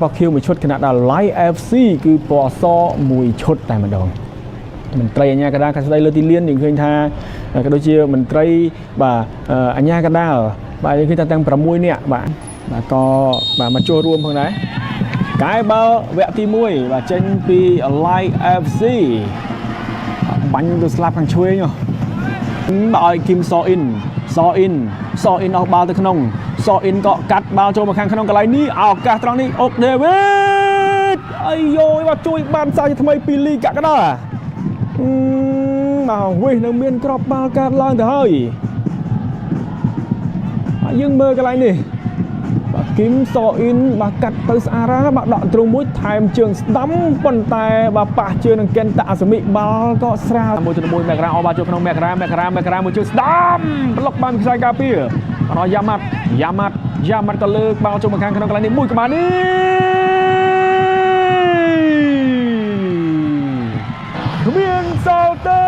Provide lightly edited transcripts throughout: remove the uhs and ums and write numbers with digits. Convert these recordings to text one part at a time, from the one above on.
ពណ៌ខៀវមួយឈុតខណៈដែល Live FC គឺពណ៌សមួយឈុតតែម្ដងមន្ត្រីអាជ្ញាកណ្ដាលខាងស្ដីលើទីលានយើងឃើញថាក៏ដូចជាមន្ត្រីបាទអាជ្ញាកណ្ដាលបាទយើងឃើញថាទាំង6នាក់បាទបាទក៏បាទមកចូលរួមផងដែរកែបាល់វគ្គទី1បាទចេញពី Live FC បាញ់ទៅស្លាប់ខាងឆ្វេងហ៎បាទឲ្យគីមសអ៊ីនសអ៊ីនសអ៊ីនអស់បាល់ទៅក្នុងសអ៊ីនក៏កាត់បាល់ចូលមកខាងក្នុងកន្លែងនេះឱកាសត្រង់នេះអុកដេវីតអាយយបាទជួយបានសាជាថ្មីពីលីកកដាបាទវិញនៅមានក្របបាល់កាត់ឡើងទៅហើយបាទយើងមើលកន្លែងនេះបាទគីមសអ៊ីនបាទកាត់ទៅស្អារ៉ាបាទដកទ្រូងមួយថែមជើងស្ដាំប៉ុន្តែបាទប៉ះជើងនឹងកិនតាអាសាមិបាល់ក៏ស្រាល1ទៅ1មករាអបាចូលក្នុងមករាមករាមករាមួយជើងស្ដាំប្លុកបានខ្សែការពារដល់យ៉ាម៉ាត់យ៉ាម៉ាត់យ៉ាម៉ាត់ក៏លើកបាល់ចូលមកខាងក្នុងកន្លែងនេះមួយក្បាលនេះគ្មានសល់ទេ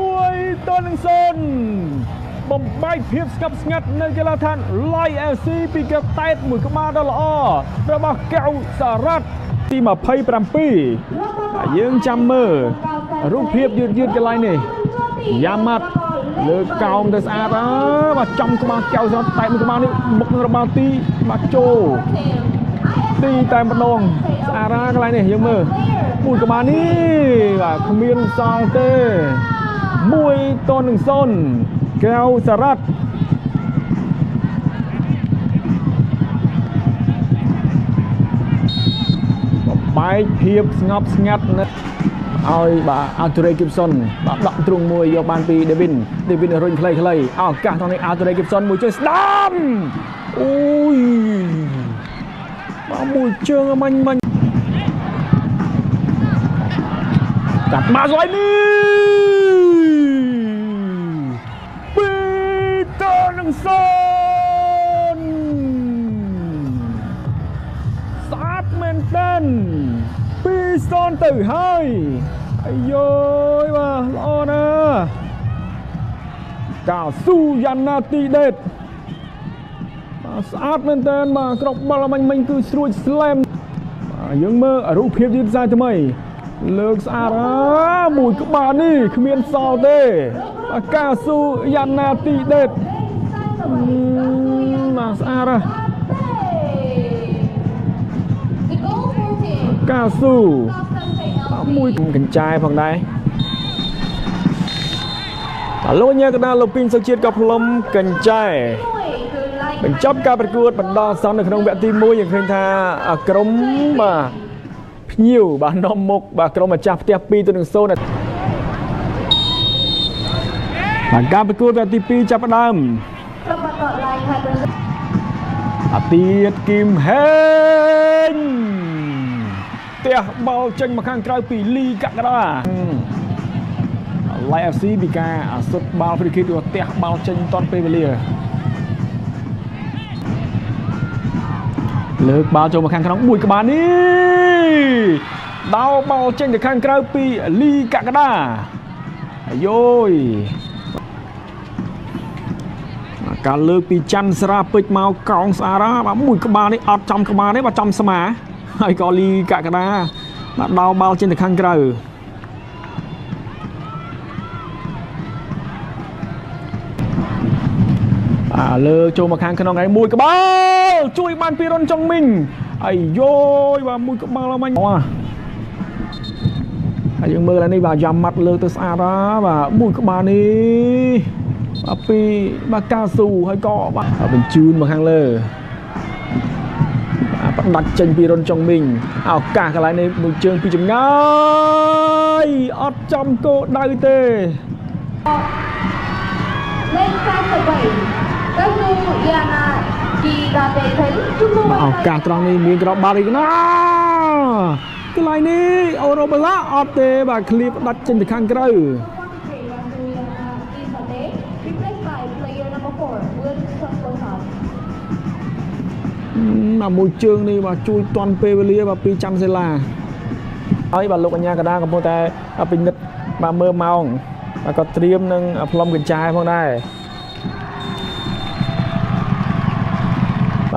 1-0បំបែកភាពស្ងប់ស្ងាត់នៅកីឡាដ្ឋាន Live FC ពីកតែតមួយក្បាលដ៏ល្អរបស់កៅសារ៉ាត់ទី27យើងចាំមើលរូបភាពយឺតយឺតកន្លែងនេះយ៉ាម៉ាត់លើកោងទៅស្អាតបាទចំក្បាលកៅសារ៉ាត់តែមួយក្បាលនេះបុកនឹងរបល់ទីបាទចូលទីតែម្ដងស្អាតណាកន្លែងនេះយើងមើលមួយក្បាលនេះបាទគ្មានសល់ទេ1-0កៅសារ៉ាត់បំបែកភាពស្ងប់ស្ងាត់នៅឲ្យបាទអាល់តូរ៉េគីបសុនបាទដកទ្រូងមួយយកបានពីដេវីនដេវីនរុញខ្លីៗឱកាសត្រង់នេះអាល់តូរ៉េគីបសុនមួយជើងស្ដាំអូយបាទមួយជើងមាញ់មាញ់កាត់មកស្អីនេះ2-0ស្អាតមែនទែន2-0ទៅហើយអាយយបាទល្អណាស់កាស៊ូយ៉ាណាទីដេតបាទស្អាតមែនទែនបាទក្របបាល់មិញមិញគឺស្រួចស្លែមបាទយើងមើលរូបភាពយឺតសាថ្មីលើកស្អាតមួយក្បាលនេះគ្មានសល់ទេបាទកាស៊ូយ៉ាណាទីដេតបាទស្អាតណាស់កាស៊ូមួយកញ្ចែផងដែរបាទលោកញ៉ាកដាលលោកពីងសុជាតិក៏ផ្លុំកញ្ចែបញ្ចប់ការប្រកួតបណ្ដោះអាសន្ននៅក្នុងវគ្គទី1យើងឃើញថាក្រុមបាទភ្ញៀវបាទនាំមុខបាទក្រុមម្ចាស់ផ្ទះ2-0បាទការប្រកួតវគ្គទី2ចាប់ផ្ដើមអាទៀតគីមហេងផ្ទះបាល់ចេញមកខាងក្រៅពីលីកកដា Live FC ពីការសុទ្ធបាល់ហ្វ្រីគីកឬផ្ទះបាល់ចេញទាន់ពេលវេលាលើកបាល់ចូលមកខាងក្នុងមួយក្បាលនេះដោបាល់ចេញទៅខាងក្រៅពីលីកកដាអាយយការលើកពីច័ន្ទស្រាពេជ្រមកកោងស្អាតបាទមួយក្បាលនេះអត់ចំក្បាលទេបាទចំស្មាហើយក៏លីកកដាបាទដោបាល់ចេញទៅខាងក្រៅបាទលើចូលមកខាងក្នុងហើយមួយក្បាលជួយបានពីរុនចុងមីងអាយយបាទមួយក្បាលមិញហើយយើងមើលនេះបាទយ៉ាម៉ាត់លើកទៅស្អាតបាទមួយក្បាលនេះបាទពីបាទកាស៊ូហើយក៏បាទបញ្ជូនមកខាងលើបាទផ្ដាច់ចេញពីរុនចុងមីងឱកាសកន្លែងនេះមួយជើងពីចម្ងាយអត់ចំគោដៅទេលេខ43កាស៊ូយ៉ាណាទីដាតេថៃជំនួសឱកាសត្រង់នេះមានក្របបាល់อีកណាកន្លែងនេះអូរ៉ូបាឡាអត់ទេបាទឃ្លៀបផ្ដាច់ចេញទៅខាងក្រៅបាទមួយជើងនេះបាទជួយទាន់ពេលវេលាបាទពីច័ន្ទសេឡាហើយបាទលោកអញ្ញាកដាកំពុងតែពិនិត្យបាទមើលម៉ោងបាទក៏ត្រៀមនឹងផ្លុំកញ្ចែផងដែរ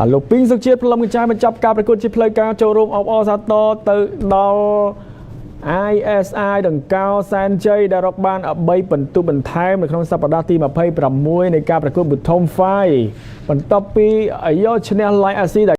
បាទលោកពីងសុជាតិផ្លុំកញ្ចែបញ្ចប់ការប្រកួតជាផ្លូវការចូលរួមអបអរសាទរទៅដល់ ISI ដង្កោសែនជ័យដែលរកបាន3ពិន្ទុបន្ថែមនៅក្នុងសប្តាហ៍ទី26នៃការប្រកួតបឋម 5បន្ទាប់ពីយកឈ្នះ Live FC ដែល